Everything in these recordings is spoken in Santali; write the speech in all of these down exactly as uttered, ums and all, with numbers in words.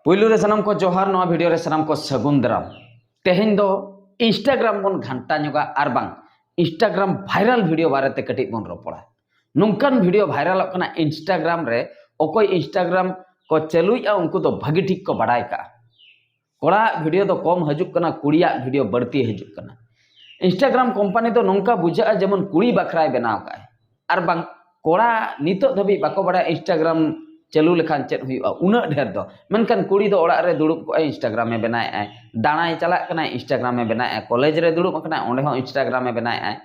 ᱯᱩᱭᱞᱩ ᱨᱮ ᱥᱟᱱᱟᱢ ᱠᱚ ᱡᱚᱦᱟᱨ, ᱱᱚᱣᱟ ᱵᱷᱤᱰᱤᱭᱳ ᱨᱮ ᱥᱟᱱᱟᱢ ᱠᱚ ᱥᱟᱹᱜᱩᱱ ᱫᱟᱨᱟᱢ᱾ ᱛᱮᱦᱮᱧ ᱫᱚ Instagram ᱵᱚᱱ ᱜᱷᱟᱱᱴᱟ ᱧᱚᱜᱟ ᱟᱨ ᱵᱟᱝ Instagram ᱵᱷᱟᱭᱨᱟᱞ ᱵᱷᱤᱰᱤᱭᱳ ᱵᱟᱨᱮᱛᱮ ᱠᱟᱹᱴᱤᱡ ᱵᱚᱱ ᱨᱚᱯᱚᱲᱟ᱾ ᱱᱚᱝᱠᱟᱱ ᱵᱷᱤᱰᱤᱭᱳ ᱵᱷᱟᱭᱨᱟᱞᱚᱜ ᱠᱟᱱᱟ Instagram ᱨᱮ, ᱚᱠᱚᱭ Instagram ᱠᱚ ᱪᱟᱹᱞᱩᱭᱮᱫᱼᱟ ᱩᱱᱠᱩ ᱫᱚ ᱵᱷᱟᱹᱜᱤ ᱴᱷᱤᱠ ᱠᱚ ᱵᱟᱰᱟᱭ ᱠᱟᱜᱼᱟ᱾ ᱠᱚᱲᱟᱣᱟᱜ ᱵᱷᱤᱰᱤᱭᱳ ᱫᱚ ᱠᱚᱢ ᱦᱤᱡᱩᱜ ᱠᱟᱱᱟ, ᱠᱩᱲᱤᱭᱟᱜ ᱵᱷᱤᱰᱤᱭᱳ ᱵᱟᱹᱲᱛᱤ ᱦᱤᱡᱩᱜ ᱠᱟᱱᱟ᱾ Instagram ᱠᱳᱢᱯᱟᱱᱤ ᱫᱚ ᱱᱚᱝᱠᱟ ᱵᱩᱡᱷᱟᱹᱜᱼᱟ ᱡᱮᱢᱚᱱ ᱠᱩᱲᱤ ᱵᱟᱠᱷᱨᱟᱭ ᱵᱮᱱᱟᱣ ᱠᱟᱜᱼᱟᱭ, ᱟᱨ ᱵᱟᱝ ᱠᱚᱲᱟ ᱱᱤᱛᱚᱜ ᱫᱷᱟᱹᱵᱤᱡ ᱵᱟᱠᱚ ᱵᱟᱲᱟᱭᱟ Instagram ᱪᱟᱹᱞᱩ ᱞᱮᱠᱷᱟᱱ ᱪᱮᱫ ᱦᱩᱭᱩᱜᱼᱟ ᱩᱱᱟᱹᱜ ᱰᱷᱮᱨ ᱫᱚ᱾ ᱢᱮᱱᱠᱷᱟᱱ ᱠᱩᱲᱤ ᱫᱚ ᱚᱲᱟᱜ ᱨᱮ ᱫᱩᱲᱩᱵ ᱠᱚᱜᱼᱟᱭ, Instagram ᱮ ᱵᱮᱱᱟᱣᱮᱫᱼᱟᱭ, ᱫᱟᱬᱟᱭ ᱪᱟᱞᱟᱜ ᱠᱟᱱᱟᱭ, Instagram ᱮ ᱵᱮᱱᱟᱣᱮᱫᱼᱟᱭ, ᱠᱚᱞᱮᱡᱽ ᱨᱮ ᱫᱩᱲᱩᱵ ᱟᱠᱟᱱᱟᱭ, ᱚᱸᱰᱮ ᱦᱚᱸ Instagram ᱮ ᱵᱮᱱᱟᱣᱮᱫᱼᱟᱭ᱾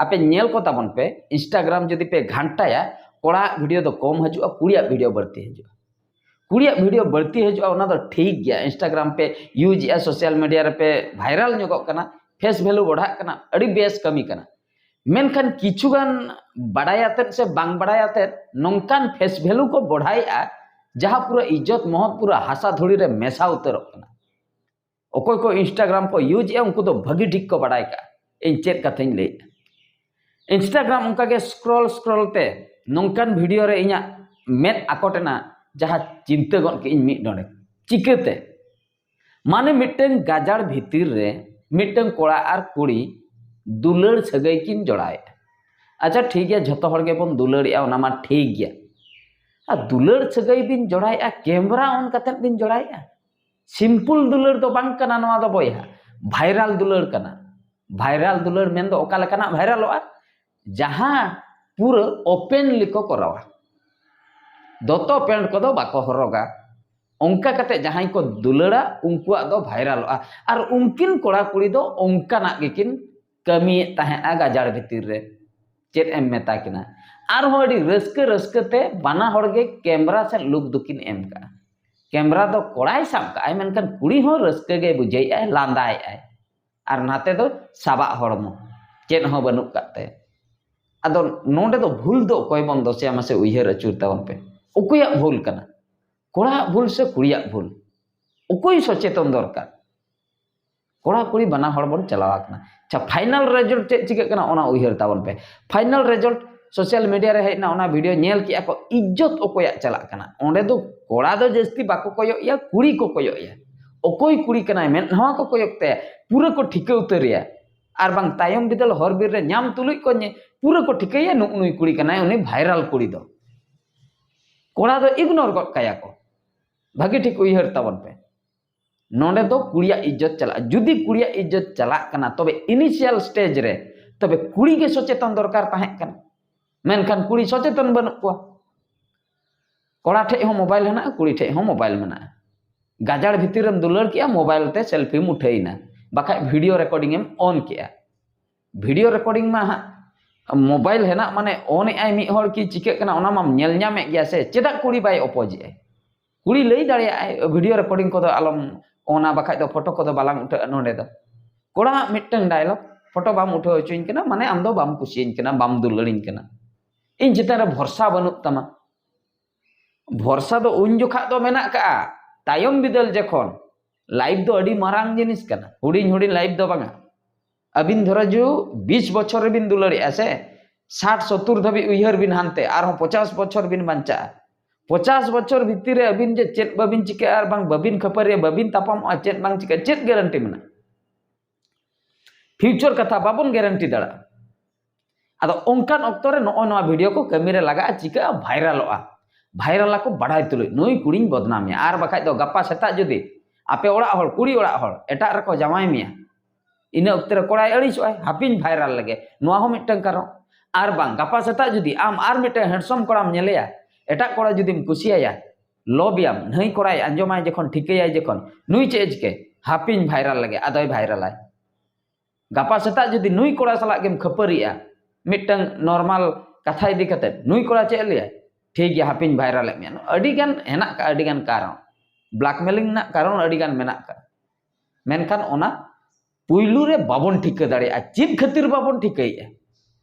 ᱟᱯᱮ ᱧᱮᱞ ᱠᱚ ᱛᱟᱵᱚᱱ ᱯᱮ, Instagram ᱡᱩᱫᱤ ᱯᱮ ᱜᱷᱟᱱᱴᱟᱭᱟ, ᱠᱚᱲᱟᱣᱟᱜ ᱵᱷᱤᱰᱤᱭᱳ ᱫᱚ ᱠᱚᱢ ᱦᱤᱡᱩᱜᱼᱟ, ᱠᱩᱲᱤᱭᱟᱜ ᱵᱷᱤᱰᱤᱭᱳ ᱵᱟᱹᱲᱛᱤ ᱦᱤᱡᱩᱜᱼᱟ᱾ ᱠᱩᱲᱤᱭᱟᱜ ᱵᱷᱤᱰᱤᱭᱳ ᱵᱟᱹᱲᱛᱤ ᱦᱤᱡᱩᱜᱼᱟ, ᱚᱱᱟ ᱫᱚ ᱴᱷᱤᱠ ᱜᱮᱭᱟ᱾ Instagram ᱯᱮ ᱤᱭᱩᱡᱽ ᱮᱜᱼᱟ, ᱥᱳᱥᱟᱞ ᱢᱤᱰᱤᱭᱟ ᱨᱮᱯᱮ ᱵᱷᱟᱭᱨᱟᱞ ᱧᱚᱜᱚᱜ ᱠᱟᱱᱟ, ᱯᱷᱮᱥ ᱵᱷᱮᱞᱩ ᱵᱟᱲᱦᱟᱜ ᱠᱟᱱᱟ, ᱟᱹᱰᱤ ᱵᱮᱥ ᱠᱟᱹᱢᱤ ᱠᱟᱱᱟ᱾ ᱢᱮᱱᱠᱷᱟᱱ ᱠᱤᱪᱷᱩ ᱜᱟᱱ ᱵᱟᱲᱟᱭ ᱟᱛᱮᱫ ᱥᱮ ᱵᱟᱝ ᱵᱟᱲᱟᱭ ᱟᱛᱮᱫ ᱱᱚᱝᱠᱟᱱ ᱯᱷᱮᱥ ᱵᱷᱮᱞᱩ ᱠᱚ ᱵᱚᱲᱦᱟᱭᱮᱜᱼᱟ, ᱡᱟᱦᱟᱸ ᱯᱩᱨᱟᱹ ᱤᱡᱽᱡᱚᱛ ᱢᱚᱦᱚᱛ ᱯᱩᱨᱟᱹ ᱦᱟᱥᱟ ᱫᱷᱩᱲᱤ ᱨᱮ ᱢᱮᱥᱟ ᱩᱛᱟᱹᱨᱚᱜ ᱠᱟᱱᱟ᱾ ᱚᱠᱚᱭ ᱠᱚ Instagram ᱠᱚ ᱤᱭᱩᱡᱽ ᱮᱜᱼᱟ ᱩᱱᱠᱩ ᱫᱚ ᱵᱷᱟᱹᱜᱤ ᱴᱷᱤᱠ ᱠᱚ ᱵᱟᱲᱟᱭ ᱠᱟᱜᱼᱟ ᱤᱧ ᱪᱮᱫ ᱠᱟᱛᱷᱟᱧ ᱞᱟᱹᱭᱮᱜᱼᱟ᱾ Instagram ᱚᱱᱠᱟᱜᱮ ᱥᱠᱨᱚᱞ ᱥᱠᱨᱚᱞ ᱛᱮ ᱱᱚᱝᱠᱟᱱ ᱵᱷᱤᱰᱤᱭᱳ ᱨᱮ ᱤᱧᱟᱹᱜ ᱢᱮᱫ ᱟᱠᱚᱴ ᱮᱱᱟ, ᱡᱟᱦᱟᱸ ᱪᱤᱱᱛᱟᱹ ᱜᱚᱫ ᱠᱮᱜ ᱤᱧ ᱢᱤᱫ ᱰᱚᱸᱰᱮᱠ᱾ ᱪᱤᱠᱟᱹᱛᱮ? ᱢᱟᱱᱮ ᱢᱤᱫᱴᱟᱝ ᱜᱟᱡᱟᱲ ᱵᱷᱤᱛᱤᱨ ᱨᱮ ᱢᱤᱫᱴᱟᱝ ᱠᱚᱲᱟ ᱟᱨ ᱠᱩᱲᱤ ᱫᱩᱞᱟᱹᱲ ᱥᱟᱹᱜᱟᱹᱭ ᱠᱤᱱ ᱡᱚᱲᱟᱣᱮᱜᱼᱟ᱾ ᱟᱪᱪᱷᱟ ᱴᱷᱤᱠ ᱜᱮᱭᱟ, ᱡᱷᱚᱛᱚ ᱦᱚᱲ ᱜᱮᱵᱚᱱ ᱫᱩᱞᱟᱹᱲᱮᱜᱼᱟ, ᱚᱱᱟ ᱢᱟ ᱴᱷᱤᱠ ᱜᱮᱭᱟ᱾ ᱟᱨ ᱫᱩᱞᱟᱹᱲ ᱥᱟᱹᱜᱟᱹᱭ ᱵᱤᱱ ᱡᱚᱲᱟᱣᱮᱜᱼᱟ, ᱠᱮᱢᱨᱟ ᱚᱱ ᱠᱟᱛᱮᱫ ᱵᱤᱱ ᱡᱚᱲᱟᱣᱮᱜᱼᱟ? ᱥᱤᱢᱯᱩᱞ ᱫᱩᱞᱟᱹᱲ ᱫᱚ ᱵᱟᱝ ᱠᱟᱱᱟ ᱱᱚᱣᱟ ᱫᱚ ᱵᱚᱭᱦᱟ, ᱵᱷᱟᱭᱨᱟᱞ ᱫᱩᱞᱟᱹᱲ ᱠᱟᱱᱟ᱾ ᱵᱷᱟᱭᱨᱟᱞ ᱫᱩᱞᱟᱹᱲ ᱢᱮᱱᱫᱚ ᱚᱠᱟ ᱞᱮᱠᱟᱱᱟᱜ ᱵᱷᱟᱭᱨᱟᱞᱚᱜᱼᱟ? ᱡᱟᱦᱟᱸ ᱯᱩᱨᱟᱹ ᱳᱯᱮᱱᱞᱤ ᱠᱚ ᱠᱚᱨᱟᱣᱟ, ᱫᱚᱛᱚ ᱯᱮᱱᱴ ᱠᱚᱫᱚ ᱵᱟᱠᱚ ᱦᱚᱨᱚᱜᱟ᱾ ᱚᱱᱠᱟ ᱠᱟᱛᱮ ᱡᱟᱦᱟᱸᱭ ᱠᱚ ᱫᱩᱞᱟᱹᱲᱟ ᱩᱱᱠᱩᱣᱟᱜ ᱫᱚ ᱵᱷᱟᱭᱨᱟᱞᱚᱜᱼᱟ᱾ ᱟᱨ ᱩᱱᱠᱤᱱ ᱠᱚᱲᱟ ᱠᱩᱲᱤ ᱫᱚ ᱚᱱᱠᱟᱱᱟᱜ ᱜᱮᱠᱤᱱ ᱠᱟᱹᱢᱤᱭᱮᱫ ᱛᱟᱦᱮᱸᱫᱼᱟ ᱜᱟᱡᱟᱲ ᱵᱷᱤᱛᱤᱨ ᱨᱮ᱾ ᱪᱮᱫ ᱮᱢ ᱢᱮᱛᱟ ᱠᱤᱱᱟ? ᱟᱨᱦᱚᱸ ᱟᱹᱰᱤ ᱨᱟᱹᱥᱠᱟᱹ ᱨᱟᱹᱥᱠᱟᱹ ᱛᱮ ᱵᱟᱱᱟ ᱦᱚᱲ ᱜᱮ ᱠᱮᱢᱨᱟ ᱥᱮᱫ ᱞᱩᱠ ᱫᱚᱠᱤᱱ ᱮᱢ ᱠᱟᱜᱼᱟ᱾ ᱠᱮᱢᱨᱟ ᱫᱚ ᱠᱚᱲᱟᱭ ᱥᱟᱵ ᱠᱟᱜᱼᱟᱭ, ᱢᱮᱱᱠᱷᱟᱱ ᱠᱩᱲᱤ ᱦᱚᱸ ᱨᱟᱹᱥᱠᱟᱹ ᱜᱮ ᱵᱩᱡᱷᱟᱹᱣᱮᱫᱼᱟᱭ, ᱞᱟᱸᱫᱟᱭᱮᱫᱼᱟᱭ᱾ ᱟᱨ ᱱᱟᱛᱮ ᱫᱚ ᱥᱟᱵᱟᱜ ᱦᱚᱲᱢᱚ, ᱪᱮᱫ ᱦᱚᱸ ᱵᱟᱹᱱᱩᱜ ᱠᱟᱜ ᱛᱟᱭᱟ᱾ ᱟᱫᱚ ᱱᱚᱰᱮ ᱫᱚ ᱵᱷᱩᱞ ᱫᱚ ᱚᱠᱚᱭ ᱵᱚᱱ ᱫᱚᱥᱮᱭᱟ? ᱢᱟᱥᱮ ᱩᱭᱦᱟᱹᱨ ᱟᱹᱪᱩᱨ ᱛᱟᱵᱚᱱ ᱯᱮ, ᱚᱠᱚᱭᱟᱜ ᱵᱷᱩᱞ ᱠᱟᱱᱟ? ᱠᱚᱲᱟᱣᱟᱜ ᱵᱷᱩᱞ ᱥᱮ ᱠᱩᱲᱤᱭᱟᱜ ᱵᱷᱩᱞ? ᱚᱠᱚᱭ ᱥᱚᱪᱮᱛᱚᱱ ᱫᱚᱨᱠᱟᱨ? ᱠᱚᱲᱟ ᱠᱩᱲᱤ ᱵᱟᱱᱟ ᱦᱚᱲ ᱵᱚᱱ ᱪᱟᱞᱟᱣ ᱟᱠᱟᱱᱟ᱾ ᱟᱪᱪᱷᱟ, ᱯᱷᱟᱭᱱᱟᱞ ᱨᱮᱡᱟᱞᱴ ᱪᱮᱫ ᱪᱤᱠᱟᱹᱜ ᱠᱟᱱᱟ ᱚᱱᱟ ᱩᱭᱦᱟᱹᱨ ᱛᱟᱵᱚᱱ ᱯᱮ᱾ ᱯᱷᱟᱭᱱᱟᱞ ᱨᱮᱡᱟᱞᱴ ᱥᱳᱥᱟᱞ ᱢᱤᱰᱤᱭᱟ ᱨᱮ ᱦᱮᱡ ᱮᱱᱟ, ᱚᱱᱟ ᱵᱷᱤᱰᱤᱭᱳ ᱧᱮᱞ ᱠᱮᱜᱼᱟ ᱠᱚ, ᱤᱡᱽᱡᱚᱛ ᱚᱠᱚᱭᱟᱜ ᱪᱟᱞᱟᱜ ᱠᱟᱱᱟ? ᱚᱸᱰᱮ ᱫᱚ ᱠᱚᱲᱟ ᱫᱚ ᱡᱟᱹᱥᱛᱤ ᱵᱟᱠᱚ ᱠᱚᱭᱚᱜ ᱮᱭᱟ, ᱠᱩᱲᱤ ᱠᱚ ᱠᱚᱭᱚᱜ ᱮᱭᱟ᱾ ᱚᱠᱚᱭ ᱠᱩᱲᱤ ᱠᱟᱱᱟᱭ ᱢᱮᱫ ᱦᱚᱸ ᱠᱚ ᱠᱚᱭᱚᱜ ᱛᱟᱭᱟ, ᱯᱩᱨᱟᱹ ᱠᱚ ᱴᱷᱤᱠᱟᱹ ᱩᱛᱟᱹᱨᱮᱭᱟ᱾ ᱟᱨ ᱵᱟᱝ ᱛᱟᱭᱚᱢ ᱵᱤᱫᱟᱹᱞ ᱦᱚᱨ ᱵᱤᱨ ᱨᱮ ᱧᱟᱢ ᱛᱩᱞᱩᱡ ᱠᱚ ᱧᱮ- ᱯᱩᱨᱟᱹ ᱠᱚ ᱴᱷᱤᱠᱟᱹᱭᱟ ᱱᱩᱜᱼᱩ ᱱᱩᱭ ᱠᱩᱲᱤ ᱠᱟᱱᱟᱭ, ᱩᱱᱤ ᱵᱷᱟᱭᱨᱟᱞ ᱠᱩᱲᱤ ᱫᱚ᱾ ᱠᱚᱲᱟ ᱫᱚ ᱤᱜᱱᱳᱨ ᱜᱚᱫ ᱠᱟᱭᱟ ᱠᱚ, ᱵᱷᱟᱹᱜᱤ ᱴᱷᱤᱠ ᱩᱭᱦᱟᱹᱨ ᱛᱟᱵᱚᱱ ᱯᱮ᱾ ᱱᱚᱰᱮ ᱫᱚ ᱠᱩᱲᱤᱭᱟᱜ ᱤᱡᱽᱡᱚᱛ ᱪᱟᱞᱟᱜᱼᱟ᱾ ᱡᱩᱫᱤ ᱠᱩᱲᱤᱭᱟᱜ ᱤᱡᱽᱡᱚᱛ ᱪᱟᱞᱟᱜ ᱠᱟᱱᱟ, ᱛᱚᱵᱮ ᱤᱱᱤᱥᱤᱭᱟᱞ ᱥᱴᱮᱡᱽ ᱨᱮ ᱛᱚᱵᱮ ᱠᱩᱲᱤ ᱜᱮ ᱥᱚᱪᱮᱛᱚᱱ ᱫᱚᱨᱠᱟᱨ ᱛᱟᱦᱮᱸ ᱠᱟᱱᱟ᱾ ᱢᱮᱱᱠᱷᱟᱱ ᱠᱩᱲᱤ ᱥᱚᱪᱮᱛᱚᱱ ᱵᱟᱹᱱᱩᱜ ᱠᱚᱣᱟ᱾ ᱠᱚᱲᱟ ᱴᱷᱮᱡ ᱦᱚᱸ ᱢᱳᱵᱟᱭᱤᱞ ᱦᱮᱱᱟᱜᱼᱟ, ᱠᱩᱲᱤ ᱴᱷᱮᱡ ᱦᱚᱸ ᱢᱳᱵᱟᱭᱤᱞ ᱢᱮᱱᱟᱜᱼᱟ᱾ ᱜᱟᱡᱟᱲ ᱵᱷᱤᱛᱤᱨ ᱨᱮᱢ ᱫᱩᱞᱟᱹᱲ ᱠᱮᱜᱼᱟ, ᱢᱳᱵᱟᱭᱤᱞ ᱛᱮ ᱥᱮᱞᱯᱷᱤᱢ ᱩᱴᱷᱟᱹᱭᱮᱱᱟ, ᱵᱟᱠᱷᱟᱡ ᱵᱷᱤᱰᱤᱭᱳ ᱨᱮᱠᱚᱨᱰᱤᱝ ᱮᱢ ᱚᱱ ᱠᱮᱜᱼᱟ᱾ ᱵᱷᱤᱰᱤᱭᱳ ᱨᱮᱠᱚᱨᱰᱤᱝ ᱢᱟ ᱦᱟᱸᱜ ᱢᱳᱵᱟᱭᱤᱞ ᱦᱮᱱᱟᱜ ᱢᱟᱱᱮ ᱚᱱ ᱮᱜᱼᱟᱭ ᱢᱤᱫ ᱦᱚᱲ ᱠᱤ ᱪᱤᱠᱟᱹᱜ ᱠᱟᱱᱟ, ᱚᱱᱟ ᱢᱟᱢ ᱧᱮᱞ ᱧᱟᱢᱮᱫ ᱜᱮᱭᱟ ᱥᱮ᱾ ᱪᱮᱫᱟᱜ ᱠᱩᱲᱤ ᱵᱟᱭ ᱚᱯᱳᱡᱽ ᱮᱜᱼᱟᱭ? ᱠᱩᱲᱤ ᱞᱟᱹᱭ ᱫᱟᱲᱮᱭᱟᱜᱼᱟᱭ, ᱵᱷᱤᱰᱤᱭᱳ ᱨᱮᱠᱚᱨᱰᱤᱝ ᱠᱚᱫᱚ ᱟᱞᱚᱢ ᱚᱱᱟ, ᱵᱟᱠᱷᱟᱡ ᱫᱚ ᱯᱷᱳᱴᱳ ᱠᱚᱫᱚ ᱵᱟᱞᱟᱝ ᱩᱴᱷᱟᱹᱜᱼᱟ ᱱᱚᱰᱮ ᱫᱚ᱾ ᱠᱚᱲᱟᱣᱟᱜ ᱢᱤᱫᱴᱟᱝ ᱰᱟᱭᱞᱚᱜ, ᱯᱷᱳᱴᱳ ᱵᱟᱢ ᱩᱴᱷᱟᱹᱣ ᱦᱚᱪᱚᱧ ᱠᱟᱱᱟ, ᱢᱟᱱᱮ ᱟᱢ ᱫᱚ ᱵᱟᱢ ᱠᱩᱥᱤᱭᱟᱹᱧ ᱠᱟᱱᱟ, ᱵᱟᱢ ᱫᱩᱞᱟᱹᱲᱤᱧ ᱠᱟᱱᱟ, ᱤᱧ ᱪᱮᱛᱟᱱ ᱨᱮ ᱵᱷᱚᱨᱥᱟ ᱵᱟᱹᱱᱩᱜ ᱛᱟᱢᱟ᱾ ᱵᱷᱚᱨᱥᱟ ᱫᱚ ᱩᱱ ᱡᱚᱠᱷᱟᱜ ᱫᱚ ᱢᱮᱱᱟᱜ ᱠᱟᱜᱼᱟ, ᱛᱟᱭᱚᱢ ᱵᱤᱫᱟᱹᱞ ᱡᱚᱠᱷᱚᱱ᱾ ᱞᱟᱭᱤᱯᱷ ᱫᱚ ᱟᱹᱰᱤ ᱢᱟᱨᱟᱝ ᱡᱤᱱᱤᱥ ᱠᱟᱱᱟ, ᱦᱩᱰᱤᱧ ᱦᱩᱰᱤᱧ ᱞᱟᱭᱤᱯᱷ ᱫᱚ ᱵᱟᱝᱟ᱾ ᱟᱹᱵᱤᱱ ᱫᱷᱚᱨᱚ ᱡᱩ ᱵᱤᱥ ᱵᱚᱪᱷᱚᱨ ᱨᱮᱵᱤᱱ ᱫᱩᱞᱟᱹᱲᱮᱜᱼᱟ ᱥᱮ, ᱥᱟᱴ ᱥᱚᱛᱛᱩᱨ ᱫᱷᱟᱹᱵᱤᱡ ᱩᱭᱦᱟᱹᱨ ᱵᱤᱱ, ᱦᱟᱱᱛᱮ ᱟᱨᱦᱚᱸ ᱯᱚᱪᱟᱥ ᱵᱚᱪᱷᱚᱨ ᱵᱤᱱ ᱵᱟᱧᱪᱟᱜᱼᱟ᱾ ᱯᱚᱪᱟᱥ ᱵᱚᱪᱷᱚᱨ ᱵᱷᱤᱛᱤᱨ ᱨᱮ ᱟᱹᱵᱤᱱ ᱡᱮ ᱪᱮᱫ ᱵᱟᱹᱵᱤᱱ ᱪᱤᱠᱟᱹᱜᱼᱟ ᱟᱨ ᱵᱟᱝ ᱵᱟᱹᱵᱤᱱ ᱠᱷᱟᱹᱯᱟᱹᱨᱤᱭᱟ, ᱵᱟᱹᱵᱤᱱ ᱛᱟᱯᱟᱢᱚᱜᱼᱟ, ᱪᱮᱫ ᱵᱟᱝ ᱪᱤᱠᱟᱹᱜᱼᱟ, ᱪᱮᱫ ᱜᱮᱨᱮᱱᱴᱤ ᱢᱮᱱᱟᱜᱼᱟ? ᱯᱷᱤᱭᱩᱪᱟᱨ ᱠᱟᱛᱷᱟ ᱵᱟᱵᱚᱱ ᱜᱮᱨᱮᱱᱴᱤ ᱫᱟᱲᱮᱭᱟᱜᱼᱟ᱾ ᱟᱫᱚ ᱚᱱᱠᱟᱱ ᱚᱠᱛᱚ ᱨᱮ ᱱᱚᱜᱼᱚᱭ ᱱᱚᱣᱟ ᱵᱷᱤᱰᱤᱭᱳ ᱠᱚ ᱠᱟᱹᱢᱤ ᱨᱮ ᱞᱟᱜᱟᱜᱼᱟ, ᱪᱤᱠᱟᱹᱜᱼᱟ? ᱵᱷᱟᱭᱨᱟᱞᱚᱜᱼᱟ᱾ ᱵᱷᱟᱭᱨᱟᱞ ᱟᱠᱚ ᱵᱟᱰᱟᱭ ᱛᱩᱞᱩᱡ, ᱱᱩᱭ ᱠᱩᱲᱤᱧ ᱵᱚᱫᱱᱟᱢᱮᱭᱟ᱾ ᱟᱨ ᱵᱟᱠᱷᱟᱡ ᱫᱚ ᱜᱟᱯᱟ ᱥᱮᱛᱟᱜ ᱡᱩᱫᱤ ᱟᱯᱮ ᱚᱲᱟᱜ ᱦᱚᱲ, ᱠᱩᱲᱤ ᱚᱲᱟᱜ ᱦᱚᱲ ᱮᱴᱟᱜ ᱨᱮᱠᱚ ᱡᱟᱶᱟᱭ ᱢᱮᱭᱟ, ᱤᱱᱟᱹ ᱚᱠᱛᱮ ᱨᱮ ᱠᱚᱲᱟᱭ ᱟᱹᱲᱤᱥᱚᱜᱼᱟᱭ, ᱦᱟᱯᱤᱧ ᱵᱷᱟᱭᱨᱟᱞ ᱞᱮᱜᱮ, ᱱᱚᱣᱟ ᱦᱚᱸ ᱢᱤᱫᱴᱟᱝ ᱠᱟᱨᱚᱱ᱾ ᱟᱨ ᱵᱟᱝ, ᱜᱟᱯᱟ ᱥᱮᱛᱟᱜ ᱡᱩᱫᱤ ᱟᱢ ᱟᱨ ᱢᱤᱫᱴᱟᱝ ᱦᱮᱱᱰᱥᱚᱢ ᱠᱚᱲᱟᱢ ᱧᱮᱞᱮᱭᱟ, ᱮᱴᱟᱜ ᱠᱚᱲᱟ ᱡᱩᱫᱤᱢ ᱠᱩᱥᱤᱭᱟᱭᱟ, ᱞᱚᱵᱮᱭᱟᱢ, ᱱᱟᱹᱭ ᱠᱚᱲᱟᱭ ᱟᱸᱡᱚᱢᱟᱭ ᱡᱚᱠᱷᱚᱱ, ᱴᱷᱤᱠᱟᱹᱭᱟᱭ ᱡᱚᱠᱷᱚᱱ, ᱱᱩᱭ ᱪᱮᱫ ᱮ ᱪᱤᱠᱟᱹᱭ? ᱦᱟᱯᱤᱧ ᱵᱷᱟᱭᱨᱟᱞ ᱞᱮᱜᱮ, ᱟᱫᱚᱭ ᱵᱷᱟᱭᱨᱟᱞᱟᱭ᱾ ᱜᱟᱯᱟ ᱥᱮᱛᱟᱜ ᱡᱩᱫᱤ ᱱᱩᱭ ᱠᱚᱲᱟ ᱥᱟᱞᱟᱜ ᱜᱮᱢ ᱠᱷᱟᱹᱯᱟᱹᱨᱤᱜᱼᱟ, ᱢᱤᱫᱴᱟᱝ ᱱᱚᱨᱢᱟᱞ ᱠᱟᱛᱷᱟ ᱤᱫᱤ ᱠᱟᱛᱮ, ᱱᱩᱭ ᱠᱚᱲᱟ ᱪᱮᱫ ᱮ ᱞᱟᱹᱭᱟ? ᱴᱷᱤᱠ ᱜᱮᱭᱟ, ᱦᱟᱯᱤᱧ ᱵᱷᱟᱭᱨᱟᱞᱮᱫ ᱢᱮᱭᱟ᱾ ᱟᱹᱰᱤ ᱜᱟᱱ ᱦᱮᱱᱟᱜ ᱠᱟᱜᱼᱟ, ᱟᱹᱰᱤ ᱜᱟᱱ ᱠᱟᱨᱚᱱ, ᱵᱞᱟᱠᱢᱮᱞᱤᱝ ᱨᱮᱱᱟᱜ ᱠᱟᱨᱚᱱ ᱟᱹᱰᱤ ᱜᱟᱱ ᱢᱮᱱᱟᱜ ᱠᱟᱜᱼᱟ᱾ ᱢᱮᱱᱠᱷᱟᱱ ᱚᱱᱟ ᱯᱩᱭᱞᱩ ᱨᱮ ᱵᱟᱵᱚᱱ ᱴᱷᱤᱠᱟᱹ ᱫᱟᱲᱮᱭᱟᱜᱼᱟ᱾ ᱪᱮᱫ ᱠᱷᱟᱹᱛᱤᱨ ᱵᱟᱵᱚᱱ ᱴᱷᱤᱠᱟᱹᱭᱮᱫᱼᱟ?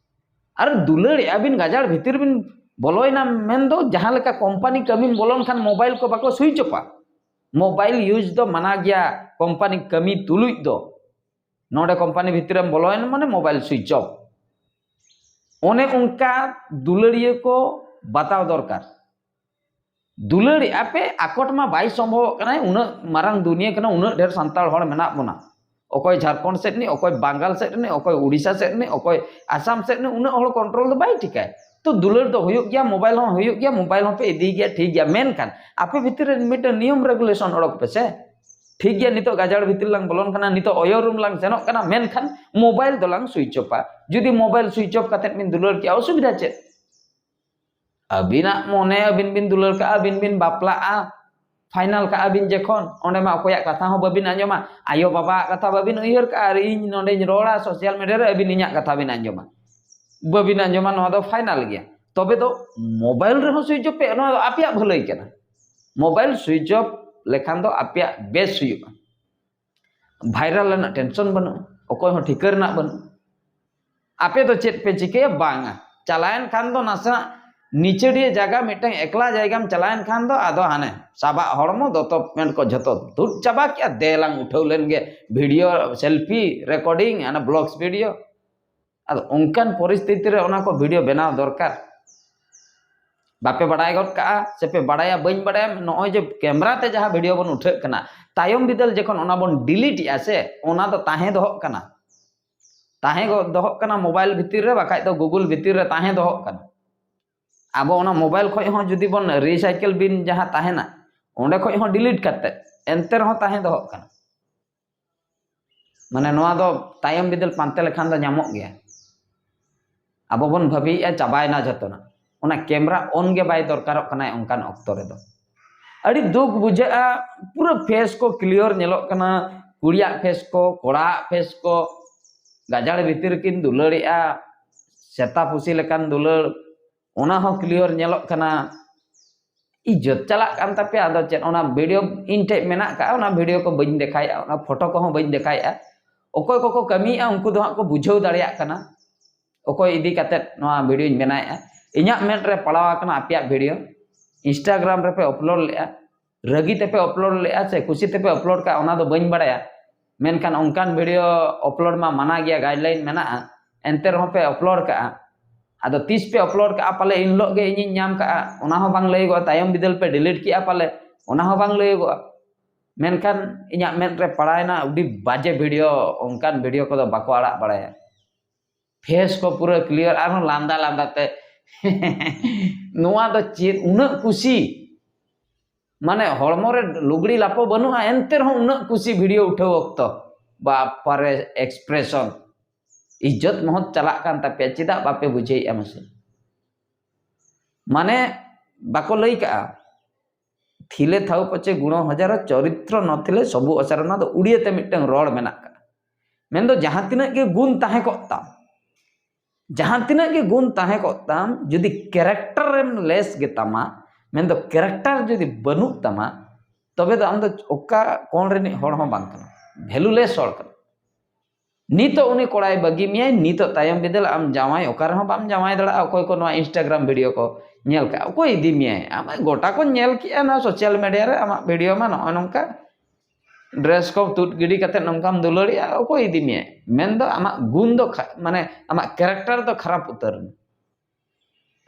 ᱟᱨ ᱫᱩᱞᱟᱹᱲᱮᱫᱼᱟ ᱵᱤᱱ, ᱜᱟᱡᱟᱲ ᱵᱷᱤᱛᱤᱨ ᱵᱤᱱ ᱵᱚᱞᱚᱭᱮᱱᱟ ᱢᱮᱱᱫᱚ, ᱡᱟᱦᱟᱸ ᱞᱮᱠᱟ ᱠᱳᱢᱯᱟᱱᱤ ᱠᱟᱹᱢᱤᱢ ᱵᱚᱞᱚᱱ ᱠᱷᱟᱱ ᱢᱳᱵᱟᱭᱤᱞ ᱠᱚ ᱵᱟᱠᱚ ᱥᱩᱭᱤᱪ ᱚᱯᱟ᱾ ᱢᱳᱵᱟᱭᱤᱞ ᱤᱭᱩᱡᱽ ᱫᱚ ᱢᱟᱱᱟ ᱜᱮᱭᱟ ᱠᱳᱢᱯᱟᱱᱤ ᱠᱟᱹᱢᱤ ᱛᱩᱞᱩᱡ ᱫᱚ᱾ ᱱᱚᱰᱮ ᱠᱳᱢᱯᱟᱱᱤ ᱵᱷᱤᱛᱤᱨ ᱨᱮᱢ ᱵᱚᱞᱚᱭᱮᱱ ᱢᱟᱱᱮ ᱢᱳᱵᱟᱭᱤᱞ ᱥᱩᱭᱤᱪ ᱚᱯ᱾ ᱚᱱᱮ ᱚᱱᱠᱟ ᱫᱩᱞᱟᱹᱲᱤᱭᱟᱹ ᱠᱚ ᱵᱟᱛᱟᱣ ᱫᱚᱨᱠᱟᱨ᱾ ᱫᱩᱞᱟᱹᱲᱤ ᱟᱯᱮ ᱟᱠᱚᱴ ᱢᱟ ᱵᱟᱭ ᱥᱚᱢᱵᱷᱚᱵᱚᱜ ᱠᱟᱱᱟ, ᱩᱱᱟᱹᱜ ᱢᱟᱨᱟᱝ ᱫᱩᱱᱤᱭᱟᱹ ᱠᱟᱱᱟ, ᱩᱱᱟᱹᱜ ᱰᱷᱮᱨ ᱥᱟᱱᱛᱟᱲ ᱦᱚᱲ ᱢᱮᱱᱟᱜ ᱵᱚᱱᱟ᱾ ᱚᱠᱚᱭ ᱡᱷᱟᱲᱠᱷᱚᱸᱰ ᱥᱮᱫ ᱨᱤᱱᱤᱡ, ᱚᱠᱚᱭ ᱵᱟᱝᱜᱟᱞ ᱥᱮᱫ ᱨᱤᱱᱤᱡ, ᱚᱠᱚᱭ ᱩᱲᱤᱥᱥᱟ ᱥᱮᱫ ᱨᱤᱱᱤᱡ, ᱚᱠᱚᱭ ᱟᱥᱟᱢ ᱥᱮᱫ ᱨᱤᱱᱤᱡ, ᱩᱱᱟᱹᱜ ᱦᱚᱲ control ᱫᱚ ᱵᱟᱭ ᱴᱷᱤᱠᱟᱭ᱾ ᱛᱚ ᱫᱩᱞᱟᱹᱲ ᱫᱚ ᱦᱩᱭᱩᱜ ᱜᱮᱭᱟ, mobile ᱦᱚᱸ ᱦᱩᱭᱩᱜ ᱜᱮᱭᱟ, mobile ᱦᱚᱸᱯᱮ ᱤᱫᱤᱭ ᱜᱮᱭᱟ, ᱴᱷᱤᱠ ᱜᱮᱭᱟ, ᱢᱮᱱᱠᱷᱟᱱ ᱟᱯᱮ ᱵᱷᱤᱛᱤᱨ ᱨᱮ ᱢᱤᱫᱴᱟᱝ ᱱᱤᱭᱚᱢ regulation ᱚᱰᱚᱠ ᱯᱮ ᱥᱮ᱾ ᱴᱷᱤᱠ ᱜᱮᱭᱟ, ᱱᱤᱛᱚᱜ ᱜᱟᱡᱟᱲ ᱵᱷᱤᱛᱤᱨ ᱞᱟᱝ ᱵᱚᱞᱚᱱ ᱠᱟᱱᱟ, ᱱᱤᱛᱚᱜ ᱚᱭᱚ room ᱞᱟᱝ ᱥᱮᱱᱚᱜ ᱠᱟᱱᱟ, ᱢᱮᱱᱠᱷᱟᱱ mobile ᱫᱚᱞᱟᱝ switch off ᱟ᱾ ᱡᱩᱫᱤ mobile switch off ᱠᱟᱛᱮᱫ ᱵᱤᱱ ᱫᱩᱞᱟᱹᱲ ᱠᱮᱜᱼᱟ, ᱚᱥᱩᱵᱤᱫᱷᱟ ᱪᱮᱫ? ᱟᱹᱵᱤᱱᱟᱜ ᱢᱚᱱᱮ ᱟᱹᱵᱤᱱ ᱵᱤᱱ ᱫᱩᱞᱟᱹᱲ ᱠᱟᱜᱼᱟ, ᱟᱹᱵᱤᱱ ᱵᱤᱱ ᱵᱟᱯᱞᱟᱜᱼᱟ, final ᱠᱟᱜᱼᱟ ᱵᱤᱱ ᱡᱚᱠᱷᱚᱱ, ᱚᱸᱰᱮ ᱢᱟ ᱚᱠᱚᱭᱟᱜ ᱠᱟᱛᱷᱟ ᱦᱚᱸ ᱵᱟᱹᱵᱤᱱ ᱟᱸᱡᱚᱢᱟ, ᱟᱭᱳ ᱵᱟᱵᱟᱣᱟᱜ ᱠᱟᱛᱷᱟ ᱵᱟᱹᱵᱤᱱ ᱩᱭᱦᱟᱹᱨ ᱠᱟᱜᱼᱟ, ᱟᱨ ᱤᱧ ᱱᱚᱸᱰᱮᱧ ᱨᱚᱲᱟ social media ᱨᱮ, ᱟᱹᱵᱤᱱ ᱤᱧᱟᱜ ᱠᱟᱛᱷᱟ ᱵᱤᱱ ᱟᱸᱡᱚᱢᱟ, ᱵᱟᱹᱵᱤᱱ ᱟᱸᱡᱚᱢᱟ, ᱱᱚᱣᱟ ᱫᱚ final ᱜᱮᱭᱟ᱾ ᱛᱚᱵᱮ ᱫᱚ mobile ᱨᱮᱦᱚᱸ switch off ᱯᱮ, ᱱᱚᱣᱟ ᱫᱚ ᱟᱯᱮᱭᱟᱜ ᱵᱷᱟᱹᱞᱟᱹᱭ ᱠᱟᱱᱟ᱾ Mobile switch off ᱞᱮᱠᱷᱟᱱ ᱫᱚ ᱟᱯᱮᱭᱟᱜ ᱵᱮᱥ ᱦᱩᱭᱩᱜᱼᱟ᱾ Viral ᱨᱮᱱᱟᱜ tension ᱵᱟᱹᱱᱩᱜᱼᱟ, ᱚᱠᱚᱭ ᱦᱚᱸ ᱴᱷᱤᱠᱟᱹ ᱨᱮᱱᱟᱜ ᱵᱟᱹᱱᱩᱜᱼᱟ᱾ ᱟᱯᱮ ᱫᱚ ᱪᱮᱫ ᱯᱮ ᱪᱤᱠᱟᱹᱭᱟ? ᱵᱟᱝᱟ, ᱪᱟᱞᱟᱣᱮᱱ ᱠᱷᱟᱱ ᱫᱚ ᱱᱟᱥᱮᱱᱟᱜ ᱱᱤᱪᱟᱹᱲᱤᱭᱟᱹ ᱡᱟᱭᱜᱟ, ᱢᱤᱫᱴᱟᱝ ᱮᱠᱞᱟ ᱡᱟᱭᱜᱟᱢ ᱪᱟᱞᱟᱣᱮᱱ ᱠᱷᱟᱱ ᱫᱚ ᱟᱫᱚ ᱦᱟᱱᱮ ᱥᱟᱵᱟᱜ ᱦᱚᱲᱢᱚ, ᱫᱚᱛᱚ ᱯᱮᱱᱴ ᱠᱚ ᱡᱷᱚᱛᱚ ᱛᱩᱫ ᱪᱟᱵᱟ ᱠᱮᱜᱼᱟ, ᱫᱮᱞᱟᱝ ᱩᱴᱷᱟᱹᱣ ᱞᱮᱱ ᱜᱮ, video, selfie, recording, ᱦᱟᱱᱮ vlogs video᱾ ᱟᱫᱚ ᱚᱱᱠᱟᱱ ᱯᱚᱨᱤᱥᱛᱷᱤᱛᱤ ᱨᱮ ᱚᱱᱟ ᱠᱚ video ᱵᱮᱱᱟᱣ ᱫᱚᱨᱠᱟᱨ᱾ ᱵᱟᱯᱮ ᱵᱟᱲᱟᱭ ᱜᱚᱫ ᱠᱟᱜᱼᱟ, ᱥᱮᱯᱮ ᱵᱟᱲᱟᱭᱟ ᱵᱟᱹᱧ ᱵᱟᱲᱟᱭᱟ, ᱱᱚᱜᱼᱚᱭ ᱡᱮ camera ᱛᱮ ᱡᱟᱦᱟᱸ video ᱵᱚᱱ ᱩᱴᱷᱟᱹᱜ ᱠᱟᱱᱟ, ᱛᱟᱭᱚᱢ ᱵᱤᱫᱟᱹᱞ ᱡᱚᱠᱷᱚᱱ ᱚᱱᱟ ᱵᱚᱱ delete ᱮᱜᱼᱟ ᱥᱮ, ᱚᱱᱟ ᱫᱚ ᱛᱟᱦᱮᱸ ᱫᱚᱦᱚᱜ ᱠᱟᱱᱟ, ᱛᱟᱦᱮᱸ ᱜᱚ-, ᱫᱚᱦᱚᱜ ᱠᱟᱱᱟ mobile ᱵᱷᱤᱛᱤᱨ ᱨᱮ, ᱵᱟᱠᱷᱟᱡ ᱫᱚ Google ᱵᱷᱤᱛᱤᱨ ᱨᱮ ᱛᱟᱦᱮᱸ ᱫᱚᱦᱚᱜ ᱠᱟᱱᱟ᱾ ᱟᱵᱚ ᱚᱱᱟ mobile ᱠᱷᱚᱡ ᱦᱚᱸ ᱡᱩᱫᱤ ᱵᱚᱱ recycle bin ᱡᱟᱦᱟᱸ ᱛᱟᱦᱮᱱᱟ, ᱚᱸᱰᱮ ᱠᱷᱚᱡ ᱦᱚᱸ delete ᱠᱟᱛᱮ, ᱮᱱᱛᱮ ᱨᱮᱦᱚᱸ ᱛᱟᱦᱮᱸ ᱫᱚᱦᱚᱜ ᱠᱟᱱᱟ᱾ ᱢᱟᱱᱮ ᱱᱚᱣᱟ ᱫᱚ ᱛᱟᱭᱚᱢ ᱵᱤᱫᱟᱹᱞ ᱯᱟᱱᱛᱮ ᱞᱮᱠᱷᱟᱱ ᱫᱚ ᱧᱟᱢᱚᱜ ᱜᱮᱭᱟ᱾ ᱟᱵᱚ ᱵᱚᱱ ᱵᱷᱟᱹᱵᱤᱭᱮᱫᱼᱟ ᱪᱟᱵᱟᱭᱮᱱᱟ ᱡᱷᱚᱛᱚᱱᱟᱜ, ᱚᱱᱟ camera on ᱜᱮ ᱵᱟᱭ ᱫᱚᱨᱠᱟᱨᱚᱜ ᱠᱟᱱᱟ ᱚᱱᱠᱟᱱ ᱚᱠᱛᱚ ᱨᱮᱫᱚ᱾ ᱟᱹᱰᱤ ᱫᱩᱠ ᱵᱩᱡᱷᱟᱹᱜᱼᱟ, ᱯᱩᱨᱟᱹ face ᱠᱚ clear ᱧᱮᱞᱚᱜ ᱠᱟᱱᱟ, ᱠᱩᱲᱤᱭᱟᱜ face ᱠᱚ, ᱠᱚᱲᱟᱣᱟᱜ face ᱠᱚ, ᱜᱟᱡᱟᱲ ᱵᱷᱤᱛᱤᱨ ᱨᱮᱠᱤᱱ ᱫᱩᱞᱟᱹᱲᱮᱜᱼᱟ, ᱥᱮᱛᱟ ᱯᱩᱥᱤ ᱞᱮᱠᱟᱱ ᱫᱩᱞᱟᱹᱲ, ᱚᱱᱟ ᱦᱚᱸ clear ᱧᱮᱞᱚᱜ ᱠᱟᱱᱟ᱾ ᱤᱡᱽᱡᱚᱛ ᱪᱟᱞᱟᱜ ᱠᱟᱱ ᱛᱟᱯᱮᱭᱟ᱾ ᱟᱫᱚ ᱪᱮᱫ, ᱚᱱᱟ video ᱤᱧ ᱴᱷᱮᱡ ᱢᱮᱱᱟᱜ ᱠᱟᱜᱼᱟ, ᱚᱱᱟ video ᱠᱚ ᱵᱟᱹᱧ ᱫᱮᱠᱷᱟᱭᱮᱫᱼᱟ, ᱚᱱᱟ photo ᱠᱚᱦᱚᱸ ᱵᱟᱹᱧ ᱫᱮᱠᱷᱟᱭᱮᱫᱼᱟ᱾ ᱚᱠᱚᱭ ᱠᱚᱠᱚ ᱠᱟᱹᱢᱤᱭᱮᱫᱼᱟ ᱩᱱᱠᱩ ᱫᱚ ᱦᱟᱸᱜ ᱠᱚ ᱵᱩᱡᱷᱟᱹᱣ ᱫᱟᱲᱮᱭᱟᱜ ᱠᱟᱱᱟ ᱚᱠᱚᱭ ᱤᱫᱤ ᱠᱟᱛᱮᱫ ᱱᱚᱣᱟ videoᱧ ᱵᱮᱱᱟᱣᱮᱫᱼᱟ᱾ ᱤᱧᱟᱹᱜ ᱢᱮᱫ ᱨᱮ ᱯᱟᱲᱟᱣ ᱟᱠᱟᱱᱟ ᱟᱯᱮᱭᱟᱜ video, Instagram ᱨᱮᱯᱮ upload ᱞᱮᱫᱼᱟ, ᱨᱟᱹᱜᱤ ᱛᱮᱯᱮ upload ᱞᱮᱫᱼᱟ ᱥᱮ ᱠᱩᱥᱤ ᱛᱮᱯᱮ upload ᱠᱟᱜᱼᱟ ᱚᱱᱟ ᱫᱚ ᱵᱟᱹᱧ ᱵᱟᱲᱟᱭᱟ, ᱢᱮᱱᱠᱷᱟᱱ ᱚᱱᱠᱟᱱ video upload ᱢᱟ ᱢᱟᱱᱟ ᱜᱮᱭᱟ, guideline ᱢᱮᱱᱟᱜᱼᱟ, ᱮᱱᱛᱮ ᱨᱮᱦᱚᱸ ᱯᱮ upload ᱠᱟᱜᱼᱟ᱾ ᱟᱫᱚ ᱛᱤᱥ ᱯᱮ ᱟᱯᱞᱳᱰ ᱠᱟᱜᱼᱟ, ᱯᱟᱞᱮ ᱤᱱ ᱦᱤᱞᱳᱜ ᱜᱮ ᱤᱧᱤᱧ ᱧᱟᱢ ᱠᱟᱜᱼᱟ, ᱚᱱᱟ ᱦᱚᱸ ᱵᱟᱝ ᱞᱟᱹᱭᱚᱜᱚᱜᱼᱟ᱾ ᱛᱟᱭᱚᱢ ᱵᱤᱫᱟᱹᱞ ᱯᱮ ᱰᱤᱞᱤᱴ ᱠᱮᱜᱼᱟ ᱯᱟᱞᱮ, ᱚᱱᱟ ᱦᱚᱸ ᱵᱟᱝ ᱞᱟᱹᱭᱚᱜᱚᱜᱼᱟ᱾ ᱢᱮᱱᱠᱷᱟᱱ ᱤᱧᱟᱹᱜ ᱢᱮᱫ ᱨᱮ ᱯᱟᱲᱟᱣᱮᱱᱟ ᱟᱹᱰᱤ ᱵᱟᱡᱮ ᱵᱷᱤᱰᱤᱭᱳ, ᱚᱱᱠᱟᱱ ᱵᱷᱤᱰᱤᱭᱳ ᱠᱚᱫᱚ ᱵᱟᱠᱚ ᱟᱲᱟᱜ ᱵᱟᱲᱟᱭᱟ᱾ ᱯᱷᱮᱥ ᱠᱚ ᱯᱩᱨᱟᱹ ᱠᱞᱤᱭᱟᱨ, ᱟᱨᱦᱚᱸ ᱞᱟᱸᱫᱟ ᱞᱟᱸᱫᱟ ᱛᱮ ᱱᱚᱣᱟ ᱫᱚ ᱪᱮᱫ ᱩᱱᱟᱹᱜ ᱠᱩᱥᱤ? ᱢᱟᱱᱮ ᱦᱚᱲᱢᱚ ᱨᱮ ᱞᱩᱜᱽᱲᱤ ᱞᱟᱯᱚ ᱵᱟᱹᱱᱩᱜᱼᱟ, ᱮᱱᱛᱮ ᱨᱮᱦᱚᱸ ᱩᱱᱟᱹᱜ ᱠᱩᱥᱤ ᱵᱷᱤᱰᱤᱭᱳ ᱩᱴᱷᱟᱹᱣ ᱚᱠᱛᱚ᱾ ᱵᱟᱯᱟᱨᱮ, ᱮᱠᱥᱯᱨᱮᱥᱚᱱ, ᱤᱡᱽᱡᱚᱛ ᱢᱚᱦᱚᱛ ᱪᱟᱞᱟᱜ ᱠᱟᱱ ᱛᱟᱯᱮᱭᱟ, ᱪᱮᱫᱟᱜ ᱵᱟᱯᱮ ᱵᱩᱡᱷᱟᱹᱣᱮᱫᱼᱟ ᱢᱟᱥᱮ? ᱢᱟᱱᱮ ᱵᱟᱠᱚ ᱞᱟᱹᱭ ᱠᱟᱜᱼᱟ, ᱛᱷᱤᱞᱮ ᱛᱷᱟᱣ ᱯᱟᱪᱮ ᱜᱩᱬᱚ ᱦᱟᱡᱟᱨ, ᱪᱚᱨᱤᱛᱨᱚ ᱱᱚᱛᱷᱤᱞᱮ ᱥᱚᱵᱩ ᱚᱥᱟᱨ᱾ ᱚᱱᱟ ᱫᱚ ᱩᱲᱤᱭᱟᱹ ᱛᱮ ᱢᱤᱫᱴᱟᱝ ᱨᱚᱲ ᱢᱮᱱᱟᱜ ᱠᱟᱜᱼᱟ᱾ ᱢᱮᱱᱫᱚ ᱡᱟᱦᱟᱸ ᱛᱤᱱᱟᱹᱜ ᱜᱮ ᱜᱩᱱ ᱛᱟᱦᱮᱸ ᱠᱚᱜ ᱛᱟᱢ, ᱡᱟᱦᱟᱸ ᱛᱤᱱᱟᱹᱜ ᱜᱮ ᱜᱩᱱ ᱛᱟᱦᱮᱸ ᱠᱚᱜ ᱛᱟᱢ, ᱡᱩᱫᱤ ᱠᱮᱨᱮᱠᱴᱟᱨ ᱮᱢ ᱞᱮᱥ ᱜᱮᱛᱟᱢᱟ, ᱢᱮᱱᱫᱚ ᱠᱮᱨᱮᱠᱴᱟᱨ ᱡᱩᱫᱤ ᱵᱟᱹᱱᱩᱜ ᱛᱟᱢᱟ, ᱛᱚᱵᱮ ᱫᱚ ᱟᱢ ᱫᱚ ᱚᱠᱟ ᱠᱚᱬ ᱨᱤᱱᱤᱡ ᱦᱚᱲ ᱦᱚᱸ ᱵᱟᱝ ᱠᱟᱱᱟ, ᱵᱷᱮᱞᱩᱞᱮᱥ ᱦᱚᱲ ᱠᱟᱱᱟ᱾ ᱱᱤᱛᱚᱜ ᱩᱱᱤ ᱠᱚᱲᱟᱭ ᱵᱟᱹᱜᱤ ᱢᱮᱭᱟᱭ, ᱱᱤᱛᱚᱜ ᱛᱟᱭᱚᱢ ᱵᱤᱫᱟᱹᱞ ᱟᱢ ᱡᱟᱶᱟᱭ ᱚᱠᱟ ᱨᱮᱦᱚᱸ ᱵᱟᱢ ᱡᱟᱶᱟᱭ ᱫᱟᱲᱮᱭᱟᱜᱼᱟ᱾ ᱚᱠᱚᱭ ᱠᱚ ᱱᱚᱣᱟ ᱤᱱᱥᱴᱟᱜᱨᱟᱢ ᱵᱷᱤᱰᱤᱭᱳ ᱠᱚ ᱧᱮᱞ ᱠᱟᱜᱼᱟ, ᱚᱠᱚᱭ ᱤᱫᱤ ᱢᱮᱭᱟᱭ? ᱟᱢ ᱜᱚᱴᱟ ᱠᱚ ᱧᱮᱞ ᱠᱮᱜᱼᱟ ᱱᱚᱣᱟ ᱥᱳᱥᱟᱞ ᱢᱤᱰᱤᱭᱟ ᱨᱮ, ᱟᱢᱟᱜ ᱵᱷᱤᱰᱤᱭᱳ ᱢᱟ ᱱᱚᱜᱼᱚᱭ ᱱᱚᱝᱠᱟ ᱰᱨᱮᱥ ᱠᱚ ᱛᱩᱫ ᱜᱤᱰᱤ ᱠᱟᱛᱮ ᱱᱚᱝᱠᱟᱢ ᱫᱩᱞᱟᱹᱲᱤᱜᱼᱟ, ᱚᱠᱚᱭ ᱤᱫᱤ ᱢᱮᱭᱟᱭ? ᱢᱮᱱᱫᱚ ᱟᱢᱟᱜ ᱜᱩᱱ ᱫᱚ ᱠᱷᱟ-, ᱢᱟᱱᱮ ᱟᱢᱟᱜ ᱠᱮᱨᱮᱠᱴᱟᱨ ᱫᱚ ᱠᱷᱟᱨᱟᱯ ᱩᱛᱟᱹᱨ ᱮᱱᱟ᱾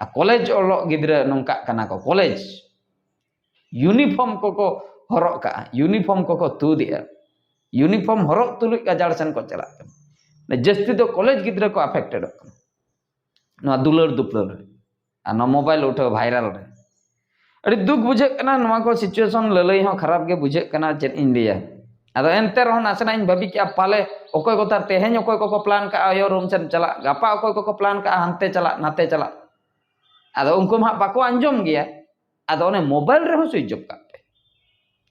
ᱟᱨ ᱠᱚᱞᱮᱡᱽ ᱚᱞᱚᱜ ᱜᱤᱫᱽᱨᱟᱹ ᱱᱚᱝᱠᱟᱜ ᱠᱟᱱᱟ ᱠᱚ, ᱠᱚᱞᱮᱡᱽ ᱤᱭᱩᱱᱤᱯᱷᱚᱨᱢ ᱠᱚᱠᱚ ᱦᱚᱨᱚᱜ ᱠᱟᱜᱼᱟ, ᱤᱭᱩᱱᱤᱯᱷᱚᱨᱢ ᱠᱚᱠᱚ ᱛᱩᱫᱮᱜᱼᱟ, ᱤᱭᱩᱱᱤᱯᱷᱚᱨᱢ ᱦᱚᱨᱚᱜ ᱛᱩᱞᱩᱡ ᱜᱟᱡᱟᱲ ᱥᱮᱱ ᱠᱚ ᱪᱟᱞᱟᱜ ᱠᱟᱱᱟ᱾ ᱡᱟᱹᱥᱛᱤ ᱫᱚ ᱠᱚᱞᱮᱡᱽ ᱜᱤᱫᱽᱨᱟᱹ ᱠᱚ ᱟᱯᱷᱮᱠᱴᱮᱰᱚᱜ ᱠᱟᱱᱟ ᱱᱚᱣᱟ ᱫᱩᱞᱟᱹᱲ ᱫᱩᱯᱞᱟᱹᱲ ᱨᱮ, ᱟᱨ ᱱᱚᱣᱟ ᱢᱳᱵᱟᱭᱤᱞ ᱩᱴᱷᱟᱹᱣ ᱵᱷᱟᱭᱨᱟᱞ ᱨᱮ᱾ ᱟᱹᱰᱤ ᱫᱩᱠ ᱵᱩᱡᱷᱟᱹᱜ ᱠᱟᱱᱟ ᱱᱚᱣᱟ ᱠᱚ ᱥᱤᱪᱩᱭᱮᱥᱚᱱ ᱞᱟᱹᱞᱟᱹᱭ ᱦᱚᱸ ᱠᱷᱟᱨᱟᱯ ᱜᱮ ᱵᱩᱡᱷᱟᱹᱜ ᱠᱟᱱᱟ, ᱪᱮᱫ ᱤᱧ ᱞᱟᱹᱭᱟ᱾ ᱟᱫᱚ ᱮᱱᱛᱮ ᱨᱮᱦᱚᱸ ᱱᱟᱥᱮᱱᱟᱜ ᱤᱧ ᱵᱷᱟᱹᱵᱤ ᱠᱮᱜᱼᱟ, ᱯᱟᱞᱮ ᱚᱠᱚᱭ ᱠᱚ ᱛᱟᱨ ᱛᱮᱦᱮᱧ ᱚᱠᱚᱭ ᱠᱚᱠᱚ ᱯᱞᱟᱱ ᱠᱟᱜᱼᱟ ᱚᱭᱚ ᱨᱩᱢ ᱥᱮᱫ ᱪᱟᱞᱟᱜ, ᱜᱟᱯᱟ ᱚᱠᱚᱭ ᱠᱚᱠᱚ ᱯᱞᱟᱱ ᱠᱟᱜᱼᱟ ᱦᱟᱱᱛᱮ ᱪᱟᱞᱟᱜ, ᱱᱟᱛᱮ ᱪᱟᱞᱟᱜ᱾ ᱟᱫᱚ ᱩᱱᱠᱩ ᱢᱟ ᱦᱟᱸᱜ ᱵᱟᱠᱚ ᱟᱸᱡᱚᱢ ᱜᱮᱭᱟ᱾ ᱟᱫᱚ ᱚᱱᱮ ᱢᱳᱵᱟᱭᱤᱞ ᱨᱮᱦᱚᱸ ᱥᱩᱭᱤᱪ ᱚᱯᱷ ᱠᱟᱜ ᱯᱮ,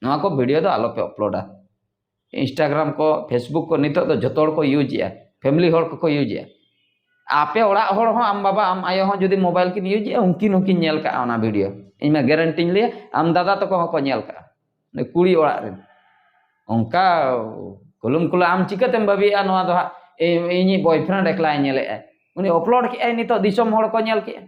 ᱱᱚᱣᱟ ᱠᱚ ᱵᱷᱤᱰᱤᱭᱳ ᱫᱚ ᱟᱞᱚ ᱯᱮ ᱟᱯᱞᱳᱰᱟ᱾ ᱤᱱᱥᱴᱟᱜᱨᱟᱢ ᱠᱚ, ᱯᱷᱮᱥᱵᱩᱠ ᱠᱚ ᱱᱤᱛᱚᱜ ᱫᱚ ᱡᱚᱛᱚ ᱦᱚᱲ ᱠᱚ ᱤᱭᱩᱡᱮᱜᱼᱟ, ᱯᱷᱮᱢᱤᱞᱤ ᱦᱚᱲ ᱠᱚᱠᱚ ᱤᱭᱩᱡᱮᱜᱼᱟ᱾ ᱟᱯᱮ ᱚᱲᱟᱜ ᱦᱚᱲ ᱦᱚᱸ, ᱟᱢ ᱵᱟᱵᱟ ᱟᱢ ᱟᱭᱳ ᱦᱚᱸ ᱡᱩᱫᱤ ᱢᱳᱵᱟᱭᱤᱞ ᱠᱤᱱ ᱤᱭᱩᱡᱮᱜᱼᱟ, ᱩᱱᱠᱤᱱ ᱦᱚᱸᱠᱤᱱ ᱧᱮᱞ ᱠᱟᱜᱼᱟ ᱚᱱᱟ ᱵᱷᱤᱰᱤᱭᱳ᱾ ᱤᱧ ᱢᱟ ᱜᱮᱨᱮᱱᱴᱤᱧ ᱞᱟᱹᱭᱟ, ᱟᱢ ᱫᱟᱫᱟ ᱛᱟᱠᱚ ᱦᱚᱸᱠᱚ ᱧᱮᱞ ᱠᱟᱜᱼᱟ᱾ ᱩᱱᱤ ᱠᱩᱲᱤ ᱚᱲᱟᱜ ᱨᱮᱱ ᱚᱱᱠᱟ ᱠᱩᱞᱩᱢ ᱠᱩᱞᱟ᱾ ᱟᱢ ᱪᱤᱠᱟᱹᱛᱮᱢ ᱵᱷᱟᱹᱵᱤᱭᱮᱜᱼᱟ ᱱᱚᱣᱟ ᱫᱚ ᱦᱟᱸᱜ ᱤᱧᱤᱡ ᱵᱚᱭᱯᱷᱨᱮᱱᱰ ᱮᱠᱞᱟᱭ ᱧᱮᱞᱮᱜᱼᱟᱭ? ᱩᱱᱤ ᱟᱯᱞᱳᱰ ᱠᱮᱜᱼᱟᱭ, ᱱᱤᱛᱚᱜ ᱫᱤᱥᱚᱢ ᱦᱚᱲ ᱠᱚ ᱧᱮᱞ ᱠᱮᱜᱼᱟ᱾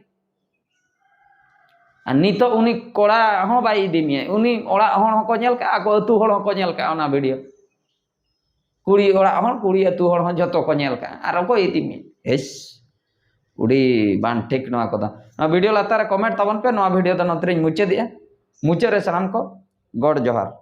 ᱟᱨ ᱱᱤᱛᱚᱜ ᱩᱱᱤ ᱠᱚᱲᱟ ᱦᱚᱸ ᱵᱟᱭ ᱤᱫᱤ ᱢᱮᱭᱟ, ᱩᱱᱤ ᱚᱲᱟᱜ ᱦᱚᱲ ᱦᱚᱸᱠᱚ ᱧᱮᱞ ᱠᱟᱜᱼᱟ, ᱟᱠᱚ ᱟᱹᱛᱩ ᱦᱚᱲ ᱦᱚᱸᱠᱚ ᱧᱮᱞ ᱠᱟᱜᱼᱟ ᱚᱱᱟ ᱵᱷᱤᱰᱤᱭᱳ᱾ ᱠᱩᱲᱤ ᱚᱲᱟᱜ ᱦᱚᱲ, ᱠᱩᱲᱤ ᱟᱹᱛᱩ ᱦᱚᱲ ᱦᱚᱸ ᱡᱷᱚᱛᱚ ᱠᱚ ᱧᱮᱞ ᱠᱟᱜᱼᱟ᱾ ᱟᱨ ᱚᱠᱚᱭ ᱤᱫᱤ ᱢᱮᱭᱟ? ᱮᱥ, ᱩᱰᱤ ᱵᱟᱝ ᱴᱷᱤᱠ ᱱᱚᱣᱟ ᱠᱚᱫᱚ᱾ ᱱᱚᱣᱟ ᱵᱷᱤᱰᱤᱭᱳ ᱞᱟᱛᱟᱨ ᱨᱮ ᱠᱚᱢᱮᱱᱴ ᱛᱟᱵᱚᱱ ᱯᱮ᱾ ᱱᱚᱣᱟ ᱵᱷᱤᱰᱤᱭᱳ ᱫᱚ ᱱᱚᱛᱮ ᱨᱤᱧ ᱢᱩᱪᱟᱹᱫᱮᱜᱼᱟ᱾ ᱢᱩᱪᱟᱹᱫ ᱨᱮ ᱥᱟᱱᱟᱢ ᱠᱚ ᱜᱚᱰ ᱡᱚᱦᱟᱨ᱾